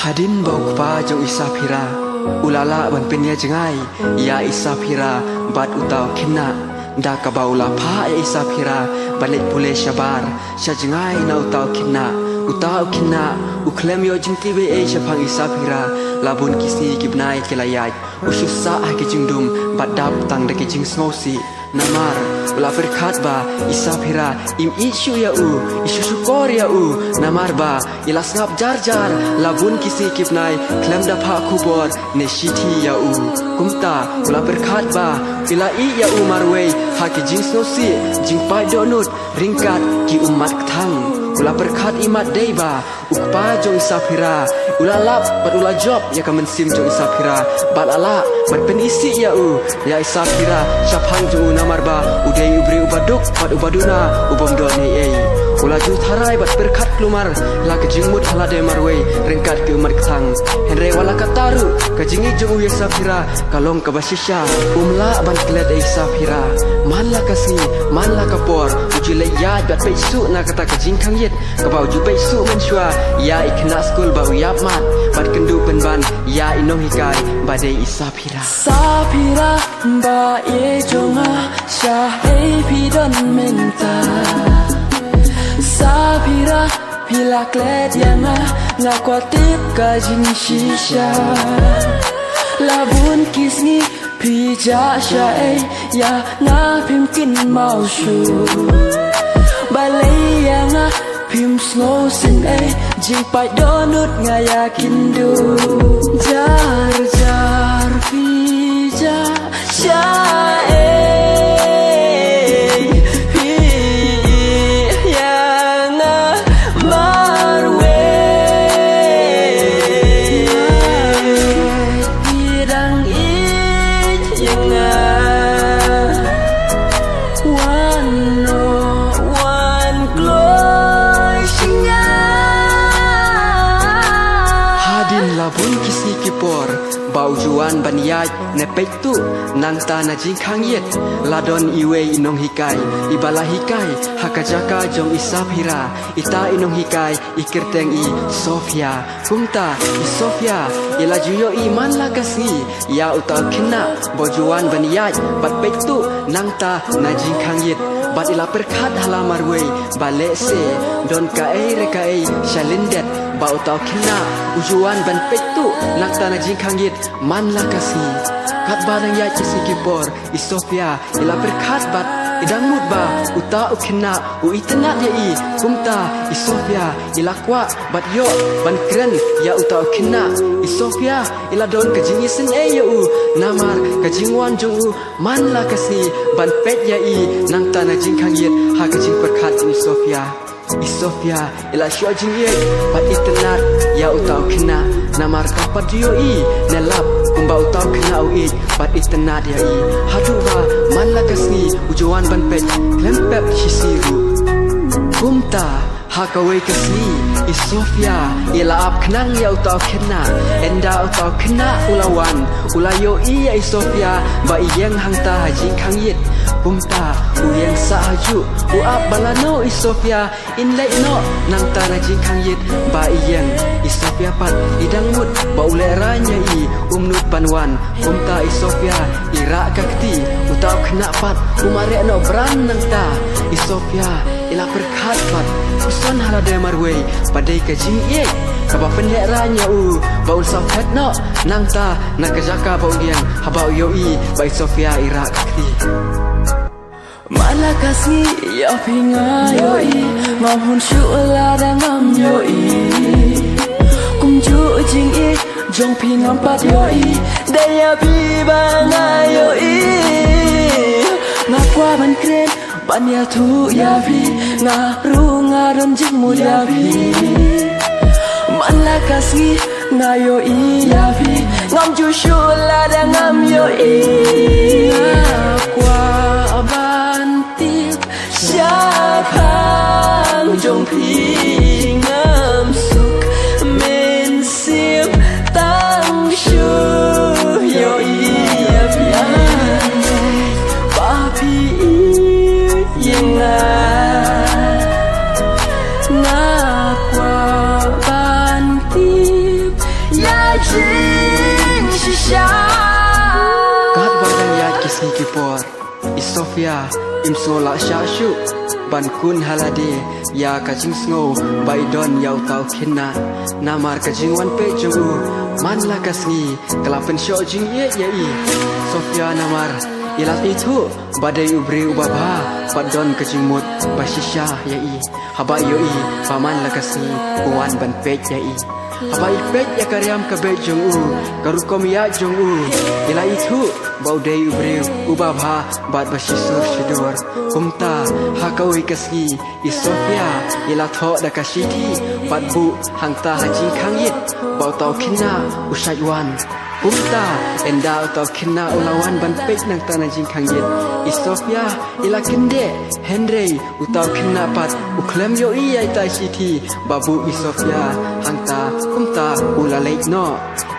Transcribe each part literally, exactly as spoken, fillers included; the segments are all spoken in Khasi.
Hadien ba u kpa jong i Saphira u la lah ban pynïajngai ïa i Saphira bad uta u khynnah, da kaba u la phah ïa i Saphira ban leit pule shabar sha jngai na uta u khynnah. Uta u khynnah u khlem ïoh jingtip ei ei shaphang i Saphira. La bun ki sngi ki bnai ki la ïaid, u shu sah ha ki jingdum bad dap tang da ki jingsngewsih. Namar u la pyrkhat ba i Saphira im ïeit shuh ïa u, i shu shukor ïa u. Namar ba i la sngap jar jar, la bun ki sngi ki bnai khlem da phah khubor ne shithi ïa u. Kumta u la pyrkhat ba i la ïeit ïa u marwei ha ki jingsngewsih, jingpait dohnud ryngkat ki ummat kthang. U la pyrkhat imat dei ba u kpa jong i Saphira u la lap bad u la jop ïa ka mynsiem jong i Saphira bad la lah ban pynisih ïa u, ïa i Saphira shaphang jong u. Namar ba u dei u briew uba duk bad uba duna, u bym don ei ei. U la ju tharai bad pyrkhat kulmar la ka jingmut ha lade marwei ryngkat ki ummat kthang. Hynrei wat la katta ruh, ka jingïeit jong u ïa i Saphira ka long kaba shisha. Um lah ban klet ïa i Saphira. Man la ka sngi, man la ka por, u ju leit ïaid bad peit shuh na kata ka jingkhang ïit kaba u ju peit shuh mynshuwa ïa i khynnah skul ba u ïap mat bad kynduh pynban ïa i nonghikai ba dei i Saphira. Saphira, ba ïeit jong nga, shaei phi don mynta? Saphira, phi la klet ïa nga, nga kwah tip ka jingshisha. La bun ki sngi phi jah shaei ïa nga, phim kynmaw shuh. Balei ïa nga phim sngew sngewsih, jingpait dohnud nga ïakynduh. Jar jar phi jah shaei, phi ïa nga marwei. Phi dang ïeit ïa nga. Wan noh wan kloi sha nga. Hadien la bun ki sngi ki por ba u ju wan ban ïaid ne peit tuh nangta na jingkhang ïit, la don iwei i nonghikai iba la hikai ha ka jaka jong i Saphira. Ita i nonghikai i kyrteng i Sofia. Kumta i Sofia i la ju ïohi man la ka sngi ïa uta u khynnah ba u ju wan ban ïaid bad peit tuh nangta na jingkhang ïit. Bad i la pyrkhat ha la marwei ba lehse don kaei re kaei sha lyndet ba uta u khynnah u ju wan ban peit tuh nangta na jingkhang ïit man la ka sngi. Katba dang ïaid ki sngi ki por, i Sofia i la pyrkhat bad i dang mut ba uta u khynnah u itynnad ïa i. Kumta i Sofia i la kwah bad ïoh ban kren ïa uta u khynnah. I Sofia i la don ka jingisynei ïa u namar ka jingwan jong u man la ka sngi ban peit ïa i nangta na jingkhang ïit ha ka jingpyrkhat jong i Sofia. I Sofia i la shu ïoh jingïeit bad itynnad ïa uta u khynnah namar ka pat ju ïohi ne lap kumba uta u khynnah u ïeit bad itynnad ïa i. Haduh ba man la ka sngi u ju wan ban peit khlem pep shisha ruh. Kumta ha kawei ka sngi i Sofia i la ap khnang ïa uta u khynnah. Ynda uta u khynnah u la wan, u la ïohi ïa i Sofia ba i ïeng hangta ha jingkhang ïit. Kumta u ïeng sah hajuh, u ap ba lano i Sofia in leit noh nangta na jingkhang ïit ba i ïeng. I Sofia pat i dang mut ba u lehraiñ ïa i, um nud ban wan. Kumta i Sofia i rah ka kti, uta u khynnah pat u mareh noh bran nangta. I Sofia i la pyrkhat bad pyrshang ha lade marwei ba dei ka jingïeit kaba pynlehraiñ ïa u ba un sa phet noh nangta na ka jaka ba u ïeng haba u ïohi ba i Sofia i rah ka kti. Man la ka sngi ïa phi nga ïohi, ngam hun shuh lada ngam ïohi. Kumjuh jingïeit jong phi ngam pat ïohi, dei ïa phi ba nga ïohi. Nga kwah ban kren ban ïathuh ïa phi, nga ruh nga don jingmut ïa phi. Man la ka sngi nga ïohi ïa phi, ngam ju shuh lada ngam ïohi. Nga kwah ban tip shaphang jong phi, ngam suk mynsiem tang shu ïohi ïa phi. Ba phi ïeit ïa nga, nga kwah ban tip Ki por, i Sofia im sngewlah shah shuh ban kun ha lade ïa ka jingsngew ba i don ïa uta u khynnah. Namar ka jingwan peit jong u man la ka sngi ka la pynshoh jingïeit ïa i. Sofia namar i la ithuh ba dei u briew uba bha bad don ka jingmut ba shisha ïa i. Haba i ïohi ba man la ka sngi u wan ban peit ïa i, haba i peit ïa ka riam ka beit jong u, ka rukom ïaid jong u, i la ithuh ba u dei u briew uba bha bad ba shisur shidur. Kumta ha kawei ka sngi i Sofia i la thoh da ka shithi bad buh hangta ha jingkhang ïit ba uta u khynnah u shait wan. Kumta ynda uta u khynnah u la wan ban peit nangta na jingkhang ïit, i Sofia i la kyndeh, hynrei uta u khynnah pat u khlem ïohi ïa ita i shithi ba buh i Sofia hangta. Kumta u la leit noh.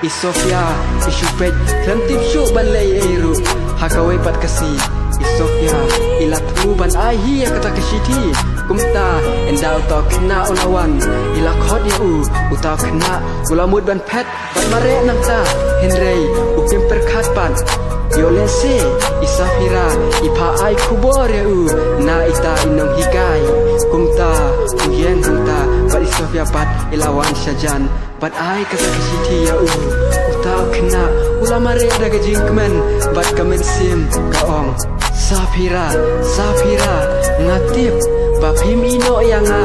I Sofia i shu peit, khlem tip shuh ban leh ei ei ruh. Ha kawei pat ka sngi i Sofia i la thmu ban ai hi ïa kata ka shithi. Kumta ynda uta u khynnah u la wan, i la khot ïa u. Uta u khynnah u la mut ban phet ban mareh nangta, hynrei u kim pyrkhat pat. Ïoh lehse i Safira i phah ai khubor ïa u na ita i nonghikai. Kumta u ïeng hangta bad i Sofia pat i la wan shajan bad ai kata ka shithi ïa u. Uta u khynnah u la mareh da ka jingkmen bad ka mynsiem, ka ong, Safira, Safira, nga tip ba phim ïehnoh ïa nga.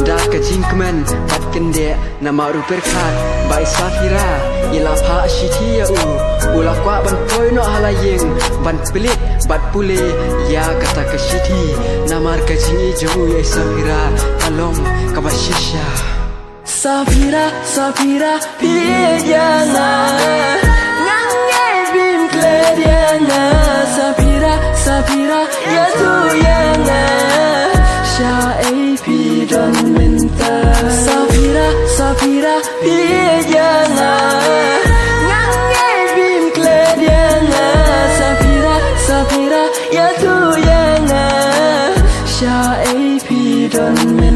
Da ka jingkmen bad kyndeh, namar u pyrkhat ba i Safira i la phah shithi ïa u, u la kwah ban poi noh ha la ïing ban plie bad pule ïa kata ka shithi. Namar ka jingïeit jong u ïa i Safira ka long kaba shisha. Safira, Safira, phi ïeit ïa nga. Nga ngeit ba phim klet ïa nga. Safira, Safira, ïathuh ïa nga, shaei phi don mynta? Safira, Safira, phi ïeit ïa nga. Nga ngeit ba phim klet ïa nga. Safira, Safira, ïathuh ïa nga, shaei phi don mynta?